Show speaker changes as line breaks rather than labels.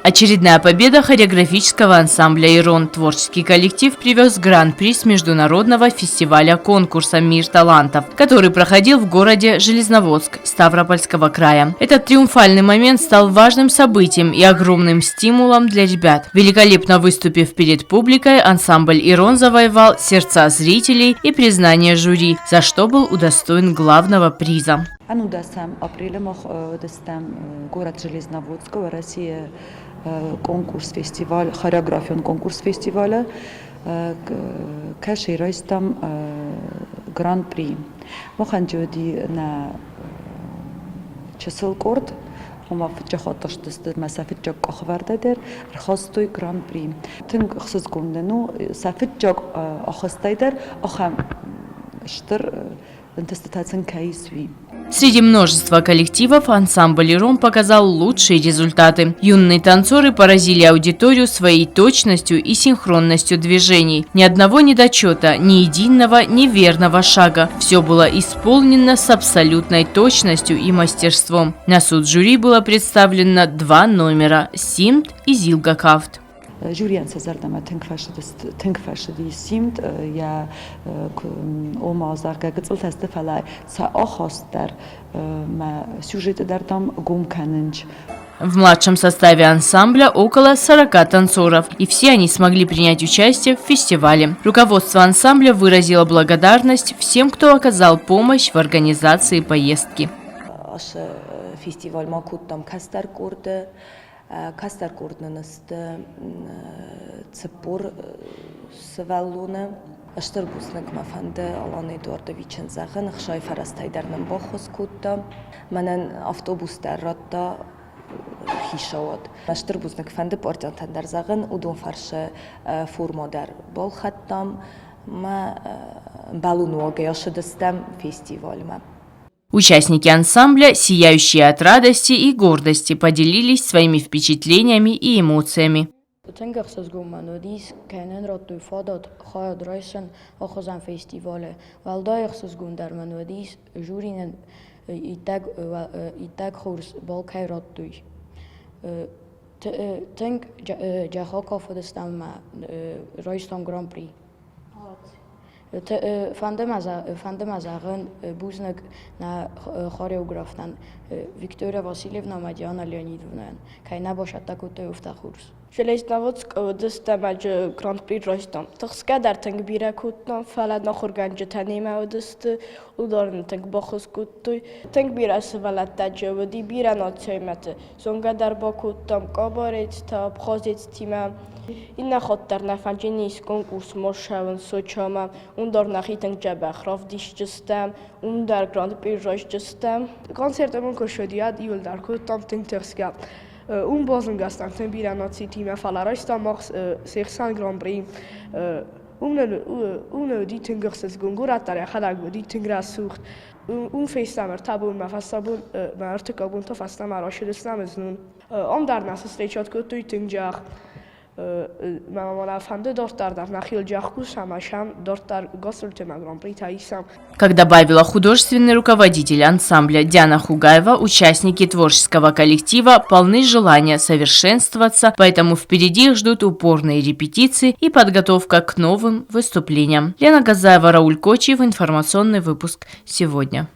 Очередная победа хореографического ансамбля «Ирон». Творческий коллектив привез гран-при с международного фестиваля конкурса «Мир талантов», который проходил в городе Железноводск Ставропольского края. Этот триумфальный момент стал важным событием и огромным стимулом для ребят. Великолепно выступив перед публикой, ансамбль «Ирон» завоевал сердца зрителей и признание жюри, за что был удостоен главного приза.
19 апрелы мах уыдыстӕм город Железноводскы, Уӕрӕсейы конкурс-фестиваль, хореографион конкурс-фестивалы. Кӕсӕй райстам гран-при. Махӕн уыди нӕ чысыл къорд, ома фыццаг хатт сты мӕ сӕ фыццаг къахвӕрдӕ дӕр ӕрхастой гран-при. Тынг ӕхсызгон нын у, сӕ фыццаг ахастӕй дӕр ахӕм стыр ӕнтыстытӕ сын кӕй ис, уый.
Среди множества коллективов ансамбль «Ирон» показал лучшие результаты. Юные танцоры поразили аудиторию своей точностью и синхронностью движений. Ни одного недочета, ни единого неверного шага. Все было исполнено с абсолютной точностью и мастерством. На суд жюри было представлено два номера – «Симд» и «Зилгӕ кафт».
Жюрийӕн сӕ зӕрдӕмӕ тынг фӕцыди Симд, йӕ ома, зӕгъгӕ, гыццылтӕ сты, фӕлӕ сӕ ахаст дӕр мӕ сюжеты дӕр дам гом кӕнынц.
В младшем составе ансамбля около 40 танцоров, и все они смогли принять участие в фестивале. Руководство ансамбля выразило благодарность всем, кто оказал помощь в организации поездки.
Фестиваль ма кодтам кӕстӕр къорды. Кӕстӕр къорд нын сты 40 сывӕллоны. Стыр бузныг мӕ фӕнды Алан Эдуардовичӕн зӕгъын, ӕхсай фӕрӕзтӕй дӕр нын баххуыс кодта. Мӕнӕн автобус дӕр радта хицауад. Стыр бузныг фӕнды партиантӕн дӕр зӕгъын, уыдон фӕрцы форма дӕр балхӕдтам. Мӕ бӕлонуагӕй ацыдыстӕм фестивальмӕ.
Участники ансамбля, сияющие от радости и гордости, поделились своими впечатлениями и эмоциями.
Тынг ӕхсызгон мын уыдис, кӕй нын радтой фадат хайад райсын ахуыдзӕн фестивалы. Уӕлдай ӕхсызгондӕр мын уыдис, жюри нын иттӕг хорз бал кӕй радтой. Тынг джахок афыдыстӕм ӕмӕ райстам гран-при. Фӕнды мӕ зӕгъын бузныг нӕ хореографтӕн Виктория Васильевна ӕмӕ Диана Леонидовнайӕн, кӕй нӕ басӕттӕ кодтой афтӕ хорз.
Железноводскы уыдыстӕм гран-при райстам. Тыхсгӕ дӕр тынг бирӕ кодтам, фӕлӕ нӕ ахуыргӕнджытӕ немӕ уыдысты, уыдон нын тынг баххуыс кодтой. Тынг бирӕ сывӕллӕттӕ уыди, бирӕ нациимӕты. Зонгӕ дӕр бакодтам къабарецтӕ, абхазецтимӕ. Иннӕ хатт дӕр нӕ фӕнджынис конкурс Морсӕуын Сочамӕ. Уым дӕр нӕхи тынг дзӕбӕх равдисдзыстӕм, уым дӕр гран-при райсдзыстӕм. Концерт ӕмӕ куы ссыди, иуылдӕр кодтам тынг тыхсгӕ. Уым базонгӕ стӕм тынг бирӕ нацитимӕ, фӕлӕ райстам мах се хсӕн гран-при. Уым нын уыди тынг ӕхсызгон, горӕт дӕр йӕхӕдӕг уыди тынг рӕсугъд. Уым фестӕм ӕртӕ бонмӕ фӕстӕ мӕ ӕртыккаг бон та фӕстӕмӕ рацыдыстӕм знон. Ам дӕр нӕ встречать кодтой тынг джах. Мӕ мӕ фӕнды дарддӕр дӕр нӕхиуыл джах кусӕм, ӕсӕм дарддӕр гастрольтӕ гран-притӕ исӕм.
Как добавила художественный руководитель ансамбля Диана Хугаева, участники творческого коллектива полны желания совершенствоваться, поэтому впереди их ждут упорные репетиции и подготовка к новым выступлениям. Лена Газаева, Рауль Кочиев, информационный выпуск «Сегодня».